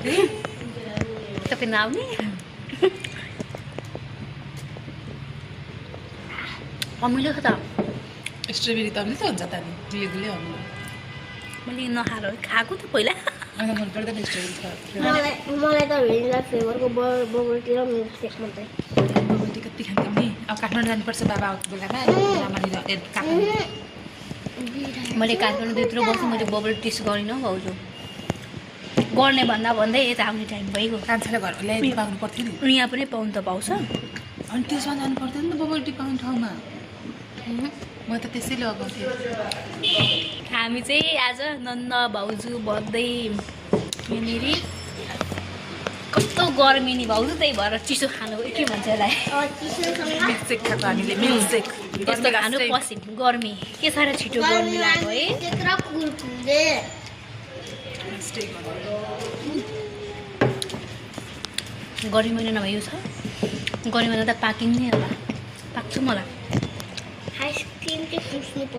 तपाईँ नआउने अमिलो छ त स्ट्रबेरी त अमिलो त हुन्छ त नि गुलियो गुलियो अमिलो मैले नखाएर खाएको त पहिला मलाई मन पर्दैन स्ट्रबेरी त मलाई त भेनिला फ्लेभरको बबल टी र मिल्क सेक मात्रै बबल टी कति खान्थ्यौँ नि अब काठमाडौँ जानुपर्छ बाबा आएको बेलामा रामणीले काठमाडौँ मैले काठमाडौँ त्यत्रो बस्छु मैले बबल टिस गरिनँ हौ भाउजू गर्ने भन्दा भन्दै यता आउने टाइम भइगयो कान्छाले घर ल्याइदिनु पाउनु पर्थ्यो नि यहाँ पनि पाउनु त पाउँछ अनि त्यसमा जानु पर्दैन नि त बबल टी पाउने ठाउँमा म त त्यसै लगाउँथेँ हामी चाहिँ आज नन्द भाउजू बग्दै यहाँनिर कस्तो गर्मी नि भाउजू त्यही भएर चिसो खानु के भन्छ यसलाई मिल्क सेक खाएको हामीले मिल्क सेक त्यस्तो खानु पसिन गर्मी के साह्रो छिटो गर्मी लाग्यो है गर्मी महिना नभए यो छ गर्मी महिना त पाकिने होला पाक्छु मलाई आइसक्रिम चाहिँ खुस्नु